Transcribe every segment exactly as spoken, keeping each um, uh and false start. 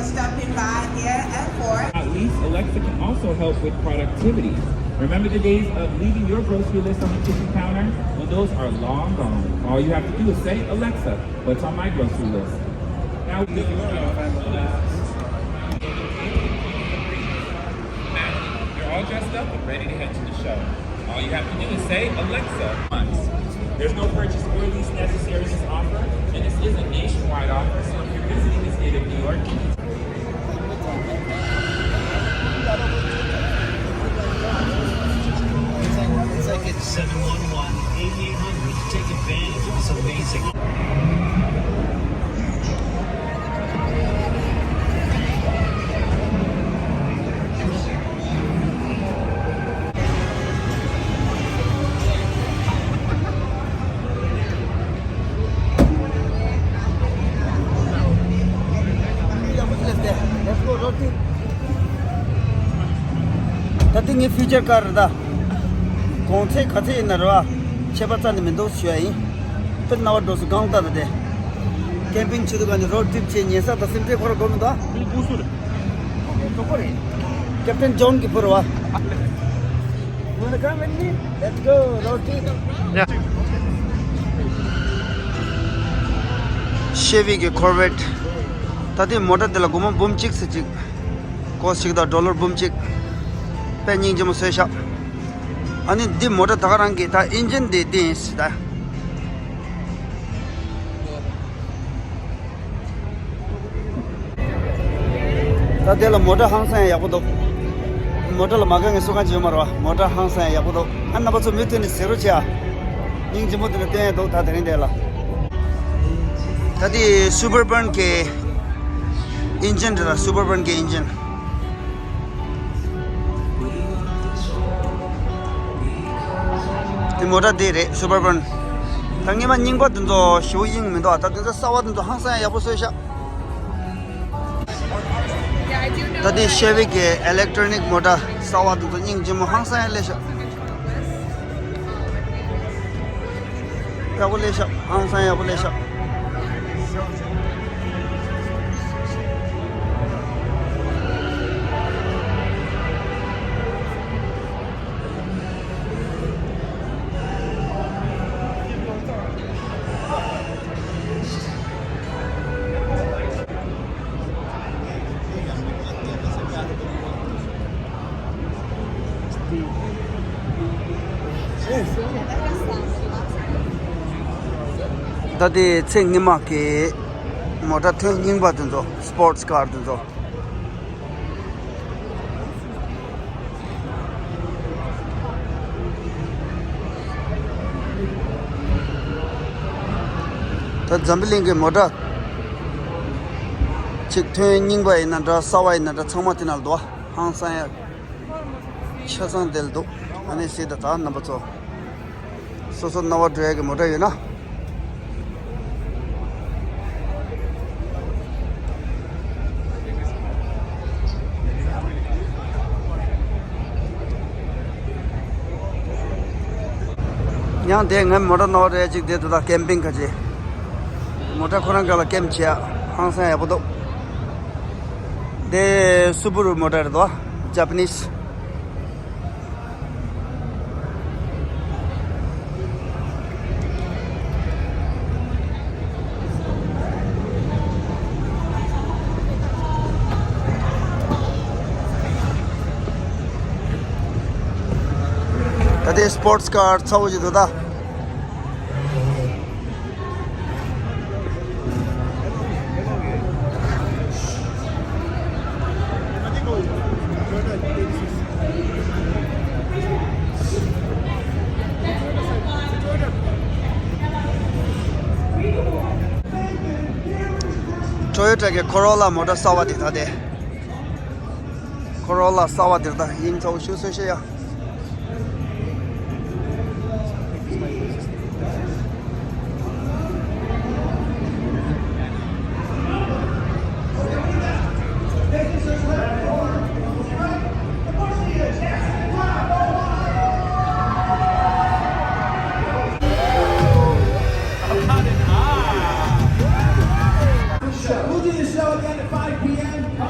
Stopping by here at four. At least Alexa can also help with productivity. Remember the days of leaving your grocery list on the kitchen counter? Well, those are long gone. All you have to do is say, "Alexa, what's on my grocery list?" Now we Madeline, you're all dressed up and ready to head to the show. All you have to do is say, "Alexa, months." There's no purchase or lease necessary in this offer, and this is a nationwide offer, so if you're visiting the state of New York, you need to It's like, it's like it's seven one one, eight eight hundred to take advantage of this amazing ད་ལྟ་ངའི་ཕིའུ་ཅར་ཀར་རེད་ད། གོང་ཚད་ག་ཚད་ཡིན་ན་རེད་བ། ཁྱད་པར་རྩ་ནས་མི་འདུག་ཞུ་ཡ་ཡིན། དཔེར་ན་བ་འགྲོ་སུ་གང་ལྟར་དེ། ཀེམ་པིང་བྱེད་དུས་ག་ནས་རོ་ཌི་ཊྲིབ་བྱེད་ཉལ་ས་དང་སེམས་ཁྲལ་ཁོ་ར་དགོས་མི་འདུག་ཨ། ཀེབ་ཊན་ཇོན་གྱི་བུ་རེད་བ། Wanna come with me? Let's go, road trip. ཤེ་ཝི་གི་ཁོར་བེཊ། ད་ལྟའི་མོ་ཊ་འདི་ལ་སྒོར་མོ་འབུམ་གཅིག་ཙམ་ཅིག་ཀོ་སི་ཅིག་དང་ཌོ་ལར་འབུམ་གཅིག་དཔེ་སྙིང་རྗེ་མོ་བཟོས་ཤག་ཨ་ནི་འདི་མོ་ཊ་ད་ག་རང་གི་ད་ཨིན་ཇིན་འདི་འདི་ཡིན་ཟེར་ད། ད་དེ་ལ་མོ་ཊ་ཧང་སང་ཡག་པོ་འདུག་མོ་ཊ་ལ་མ་དགའ་མཁན་སུ་གང་ཅི་ཡོད་མ་རེད་བ། མོ་ཊ་ཧང་སང་ཡག་པོ་འདུག་ཨ་རྣམ་པ་ཚོ་མུ་མཐུད་ནས་གཟིགས་རོགས་བྱེད་ཨ། སྙིང་རྗེ་མོ་དེ་ལ་བསྟན་ཡས་འདུག་ད་དེ་རིང་དེ་ལ། ད་དེ་སུ་བར་བན་གི་ཨིན་ཇིན་རེད་ལ། སུ་བར་བན་གི་ཨིན་ཇིན། དེ་མོ་ཊ་དེ་རེད། སུ་བར་བན། ད་སྔོན་མ་རྙིང་པ་དེ་ཚོ་ཞེ་པོ་དབྱིངས་མི་འདུག་ཨ། ད་དེ་ཚོ་གསར་པ་དེ་ཚོ་ཧང་སང་ཡག་པོ་བཟོས་ཤག་ད་དེ་ཤེ་ཝི་གི་ཨི་ལེག་ཊོ་ནིག་མོ་ཊ་གསར་པ་དེ་ཚོ་སྙིང་རྗེ་མོ་ཧང་སང་ཡག་ལས་ཤག་ཡག་པོ་ལས་ཤག་ཧང་སང་ཡག་པོ་ལས་ཤག་ད་དེ་ཚེ་སྔོན་མ་གི་མོ་ཊ་ཐོན་རྙིང་པ་དེ་ཚོ། སི་པོར་ཊི་སི་ཀར་དེ་ཚོ། ད་འཛམ་བུ་གླིང་གི་མོ་ཊ་ཅིག་ཐོན་རྙིང་པ་ཡིན་ན་འདྲ། གསར་པ་ཡིན་ན་འདྲ། ཚང་མ་དེ་ན་ལ་འདུག་ཧང་སང་ཡག་ཆ་ཚང་དེ་ལ་འདུག་ཨ་ནི་སྲིད་ད་ད་རྣམ་པ་ཚོ། སོ་སོ་རྣ་བ་འགྲོ་ཡ་གི་མོ་ཊ་ཡོད་ན། ཡང་དེ་ངའི་མོ་ཊ་རྣ་བ་འགྲོ་ཡ་གཅིག་དེ་དེ་དག་ཀེམ་པིང་ག་ཅེ། མོ་ཊ་ཁོ་རང་ག་ལ་ཀེམ་བྱེད་ཡ་ཧང་སང་ཡག་པོ་འདུག་དེ་སུ་བུ་རུ་མོ་ཊ་རེད་དོ། ཇ་པ་ནིས། ད་ལྟའི་སི་པོར་ཊི་སི་ཀར་ཚ་བོ་ཞིག་འདུག་ད། ཊོ་ཡོ་ཊ་གི་ཁོ་རོ་ལ་མོ་ཊ་གསར་པ་དེ་ད་དེ། ཁོ་རོ་ལ་གསར་པ་དེ་ད་ཡིན་ཚ་བོ་ཞིག་བཟོས་ཤག་ཡ། We'll do the show again at five p.m.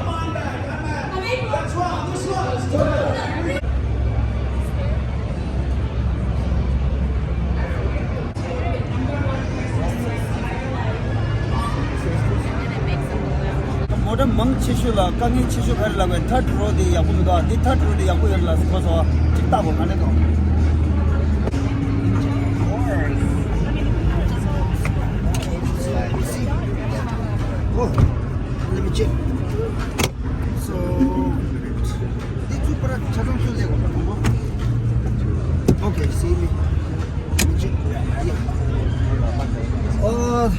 མང་ཆེ་ཤོས་ལ་དཀའ་ངལ་ཆེ་ཤོས་ག་རེ་ལབ་དགོས། ཐར་ཌི་རོ་དེ་ཡག་པོ་མི་འདུག་ཨ། འདི་ཐར་ཌི་རོ་དེ་ཡག་པོ་ཡོད་རེད་ལབ་གོ་སོང་ཨ། གཅིག་བལྟ་དགོས་ག་འདྲ་འདུག Oh, let me check. So, འདི་ཚུར་པར་ཆ་ཚང་ཚུར་སླེབས་དགོས་པ་མཐོང་གོ Okay, see me. Let me check. Yeah. Oh.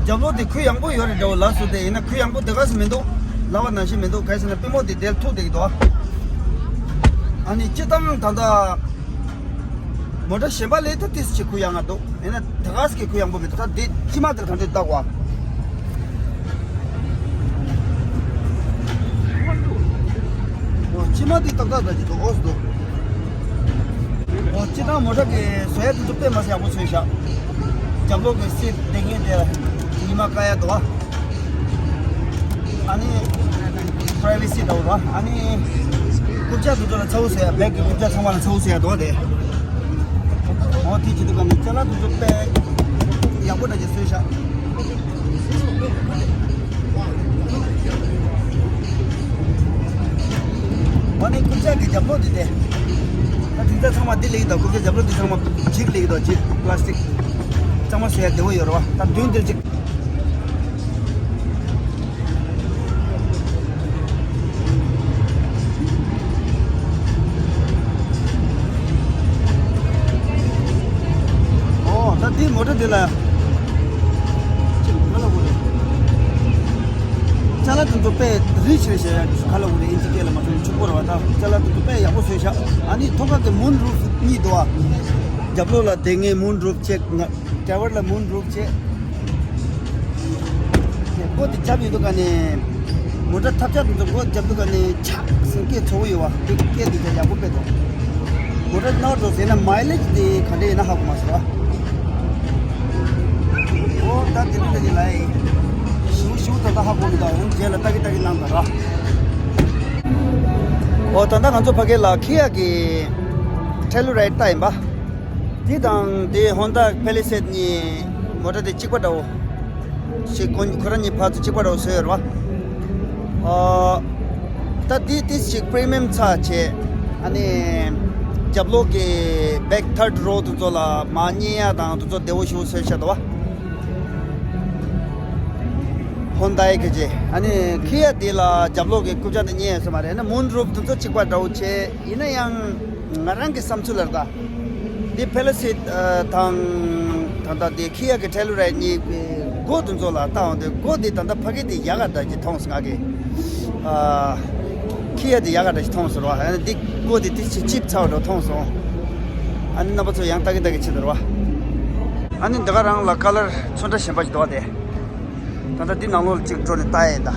རྒྱབ་ལོགས་དེ་ཁུལ་ཡངས་པོ་ཡོད་རེད་འདྲ་བོ་ལབ་སོང་སྟེ། ཡིན་ན་ཁུལ་ཡངས་པོ་དེ་ག་སེ་མི་འདུག་ལབ་པ་ནང་བཞིན་མི་འདུག་ག་རེ་ཟེར་ན་པུས་མོ་དེ་དེར་ཐུག་བསྡད་ཀྱི་འདུག་ཨ་ནི་སྤྱིར་བཏང་ད་ལྟ་མོ་ཊ་གཞན་པ་ལས་ད་ཏོག་ཙམ་ཅིག་ཁུལ་ཡངས་པ་འདུག་ཡིན་ན་ད་ག་སེ་གི་ཁུལ་ཡངས་པོ་མི་འདུག་ད་དེ་ཕྱི་མ་དེར་ག་འདྲ་འདུག་ལྟ་དགོས་ཨ། འོ་ཕྱི་མ་དེ་ཏག་ཏག་འདྲ་ཅིག་འདུག་འོ་སུ་འདུག་འོ་སྤྱིར་བཏང་མོ་ཊ་གི་བཟོ་ཡ་དེ་ཚོ་དཔེ་མ་སྲིད་ཡག་པོ་བཟོས་ཤག་རྒྱབ་ལོགས་ཀྱི་སིཊ་དེ་ངས་དེ་ཉི་མ་བཀག་ཡ་འདུག་ཨ། ཨ་ནི་པ་རའི་ཝེ་སི་འདྲ་བོ་ར། ཨ་ནི་རྐུབ་བཀྱག་དེ་ཚོ་ལ་ཚ་བོ་བཟོ་ཡ། བེག་གི་རྐུབ་བཀྱག་ཚང་མ་ལ་ཚ་བོ་བཟོ་ཡ་འདུག་ཨ་དེ། འོ་དེ་བྱེད་དུས་ག་ནི་ཅ་ལག་དེ་ཚོ་དཔེ་ཡག་པོ་འདྲ་ཅིག་བཟོས་ཤག་འོ་ནི་རྐུབ་བཀྱག་གི་རྒྱབ་ལོགས་དེ་དེ། ད་དེ་ཚོ་ཚང་མ་འདི་ལེགས་འདུག་རྐུབ་བཀྱག་རྒྱབ་ལོགས་དེ་ཚང་མ་འགྱིག་ལེགས་འདུག་འགྱིག་པ་ལ་སི་ཊིག་ཚང་མ་བཟོ་ཡ་བདེ་བོ་ཡོད་རེད་བ། ད་མདུན་དེར་ཅིག་ཨོ་ད་འདི་མོ་ཊ་འདི་ལ་ཅི་ག་ལ་གོ་རེད། ཅ་ལག་དེ་ཚོ་དཔེ་རིཆ་རེད་ཤག་ག་ལ་གོ་རེད། ཨིན་ཇི་སྐད་ལ་མ་ཚོ་ཆུ་བོ་རེད་བ། ད་ཅ་ལག་དེ་ཚོ་དཔེ་ཡག་པོ་བཟོས་ཤག་ཨ་ནི་ཐོག་ཁ་གི་མུན་རུབ་གཉིས་འདུག་ཨ། རྒྱབ་ལོགས་ལ་དེ་ངའི་མུན་རུབ་ཅེག་ང་ཌ་རའི་ཝར་ལ་མུན་རུབ་ཅེག་སྒོ་དེ་རྒྱབ་ཡོད་དུས་ག་ནས་མོ་ཊ་ཐབས་ཆག་དེ་ཚོ་སྒོ་རྒྱབ་དུས་ག་ནས་ཆག་ཟིན་སྐད་ཚ་བོ་ཡོད་བ། དེ་སྐད་དེ་ཀྱང་ཡག་པོ་དཔེ་འདུག་མོ་ཊ་ནོར་འགྲོ་ཟེར་ན་མའི་ལེཇ་དེ་ག་འདྲ་ཡིན་ན་ཧ་གོ་མ་སོང་བ། ཨོ་ད་དེ་འདྲ་ཡིན་ལ་ཡིན། ཞུ་ཞུ་ད་ལྟ་ཧ་གོ་མི་འདུག་འོན་རྗེས་ལ་ལྟ་གི་ལྟ་གི་གནང་དང་ར། ཨོ་ད་ལྟ་ང་ཚོ་ཕ་གི་ལ་ཁི་ཡ་གི་ཊེ་ལོ་རའེ་ཌི་ལྟ་ཡིན་པ། འདི་དང་འདི་ཧོན་ཌ་པེ་ལི་སེ་ཌི་གཉིས་མོ་ཊ་དེ་གཅིག་པ་འདྲ་བོ། ཞིག་ཁོ་ཁོ་རང་གཉིས་ཕར་ཚུར་གཅིག་པ་འདྲ་བོ་བཟོས་ཡོད་རེད་བ། ཨ། ད་འདི་ཏིས་ཞིག་པི་རི་མི་ཡམ་ཚ་བྱས། ཨ་ནི་རྒྱབ་ལོགས་ཀྱི་བེག་ཐར་ཌི་རོ་དེ་ཚོ་ལ་མར་མཉེ་ཡ་དང་དེ་ཚོ་བདེ་བོ་ཞིག་བཟོས་བཞག་འདུག་བ། ཧོན་ཌའི་གི་ཅེ། ཨ་ནི་ཁི་ཡ་དེ་ལ་རྒྱབ་ལོགས་ཀྱི་རྐུབ་བཀྱག་དེ་མཉེ་ཡ་སོ་མ་རེད། ཨ་ནི་མུན་རུབ་དེ་ཚོ་གཅིག་པ་འདྲ་བོ་བྱས་ཡིན་ན་ཡང་ང་རང་གི་བསམ་ཚུལ་ལ་ད། འདི་པེ་ལི་སེ་ཌི་དང་ད་ལྟ་འདི་ཁི་ཡ་གི་ཊེ་ལོ་རའེ་ཌི་གཉིས་ཀྱི་སྒོ་དེ་ཚོ་ལ་ལྟ་འོང་དུས་སྒོ་འདི་ད་ལྟ་ཕ་གི་འདི་ཡག་ག་འདྲ་ཅིག་མཐོང་སོང་ང་གི། ཨ། ཁི་ཡ་འདི་ཡག་ག་འདྲ་ཅིག་མཐོང་སོང་ར། ཨ་ནི་འདི་སྒོ་འདི་ཏིས་ཅིག་ལྕིབས་ཚ་བ་འདྲ་མཐོང་སོང་། ཨ་ནི་རྣམ་པ་ཚོ་ཡང་ལྟ་གི་ལྟ་གི་ཆེད་དུ་ར། ཨ་ནི་འདི་ག་རང་ལ་ཀ་ལར་ཚོན་ཁྲ་གཞན་པ་ཞིག་འདུག་བ་དེ། ད་ལྟ་འདི་ནང་ལོགས་ལ་གཅིག་འགྲོ་ནས་ལྟ་ཡས་ཡིན་ད།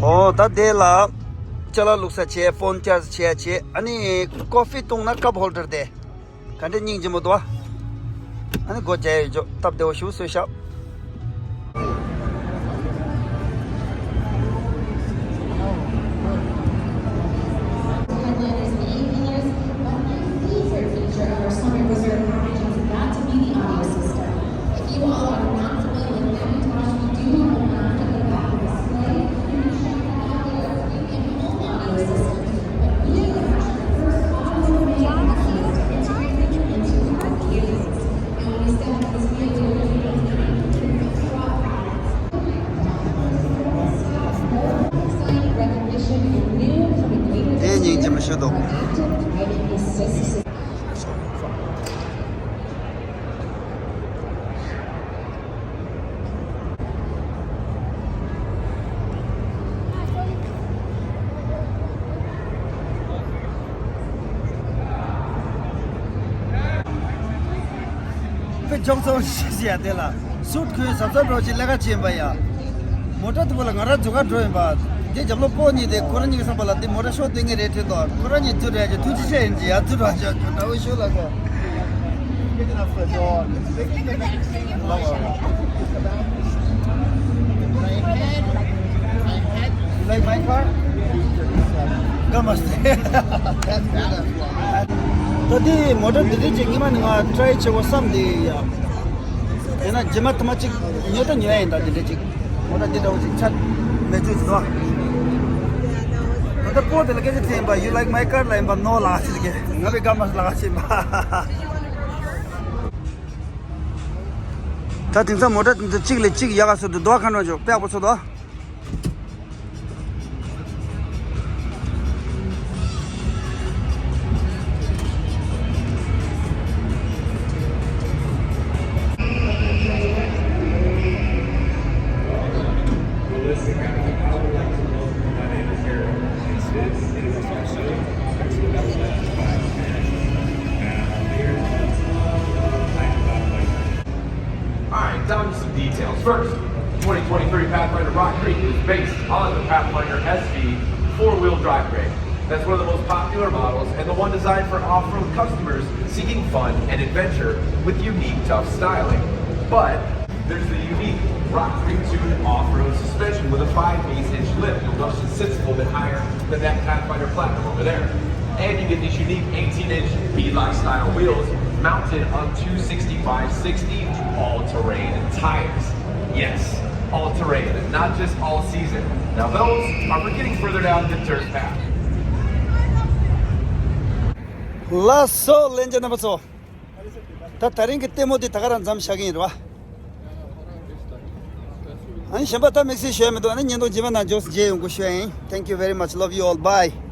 ཨོ་ད་དེ་ལ་ཅ་ལག་བླུགས་ས་བྱས། ཕོན་ཅར་ཇི་བྱས་བྱས། ཨ་ནི་ཀོ་ཕི་བཏུང་ན་ཀབ་ཧོལ་ཌར་དེ། ག་འདྲ་སྙིང་རྗེ་མོ་འདུག་ཨ། ཨ་ནི་སྒོ་རྒྱག་ཡོད་ཅོག་སྟབས་བདེ་བོ་ཞིག་བཟོས་ཤག Headliners and eveners, but my favorite feature of our summer resort package is about to be the audio system. If you all are not familiar with Macintosh, we do have a master in the back of the display. You can check that out there. It's a premium home audio system. དེ་སྙིང་རྗེ་མོ་ཞིག་འདུག་དཔེ་ཅོག་ཙེ་ཞིག་ཡ་དེ་ལ་སུད་ཁོས་གཟབ་གཟབ་འགྲོ་ཅིག་ལས་ཀ་བྱེད་པ་ཡ། མོ་ཊ་དེ་པོ་ལ་ང་རང་འཛུལ་ག་འགྲོ་ཡིན་པ། དེ་རྒྱབ་ལོགས་སྤོ་གཉིས་དེ་ཁོ་རང་གཉིས་ཀྱི་བསམ་པ་ལ་དེ་མོ་ཊ་ཤོག་སྟེར་ངེས་རེད་དྲན་དོ། ཁོ་རང་གཉིས་འཛུལ་རེད་ཀྱི་ཐུགས་རྗེ་ཆེ་ཡིན་གྱི་ཡ། འཛུལ་ར་ཅོ་ཅོ་འདྲ་བོ་ཞུ་ལ་གོ། Big enough for a dog. It's big enough. Lower. My head, my head. You like my car? Come on. That's better. ད་དེ་མོ་ཊ་འདི་འདྲ་ཅིག་ཉི་མ་ནི་ང་ཊ་རའི་བྱེད་དགོས་བསམ་དེ་ཡ། དེ་ན་རྗེས་མ་ཐ་མ་ཅིག་ཉོ་ད་ཉོ་ཡ་ཡིན། ད་འདི་འདྲ་ཅིག་མོ་ཊ་འདི་འདྲ་བོ་ཅིག་ཆ་མེད་ཅོ་ཅིག་འདུག་ད་ལྟ་པོ་དེ་ལ་སྐད་ཆ་དྲིས་ཡིན་པ། You like my car? ལ་ཡིན་པ། No ལ་ཅིག་གི་ང་བའི་ཀར་མ་ལ་ཅིག་ཡིན་པ། ད་དེང་སང་མོ་ཊ་འདི་གཅིག་ལས་གཅིག་ཡག་ག་སོ་འདུག་དོ། ཁ་ནོ་ཅོ་པེ་ཡག་པོ་ཚོ་དོ། All right, down to some details. First, twenty twenty-three Pathfinder Rock Creek is based on the Pathfinder S V four-wheel drive rig. That's one of the most popular models and the one designed for off-road customers seeking fun and adventure with unique, tough styling. But there's the unique Rock Creek tuned off-road suspension with a five eighths inch lip. You'll notice it sits a little bit higher than that Pathfinder Platinum over there. And you get these unique eighteen inch V-Lite style wheels mounted on two sixty-five sixty all-terrain tires. Yes, all-terrain, not just all-season. Now those are for getting further down the dirt path. ལགས་སོ་ལྷན་རྒྱས་རྣམ་པ་ཚོ། ད་དེ་རིང་གི་ལྟད་མོ་འདི་ད་ག་རང་མཚམས་བཞག་གི་ཡིན་རེད་བ། ཨ་ནི་གཞན་པ་ད་དམིགས་བསལ་ཞུ་ཡ་མི་འདུག་ཨ་ནི་བརྙན་ཐུང་རྗེས་མ་ནང་མཇུག་མཇལ་ཡོང་དགོས་ཞུ་ཡ་ཡིན། Thank you very much. Love you all. Bye.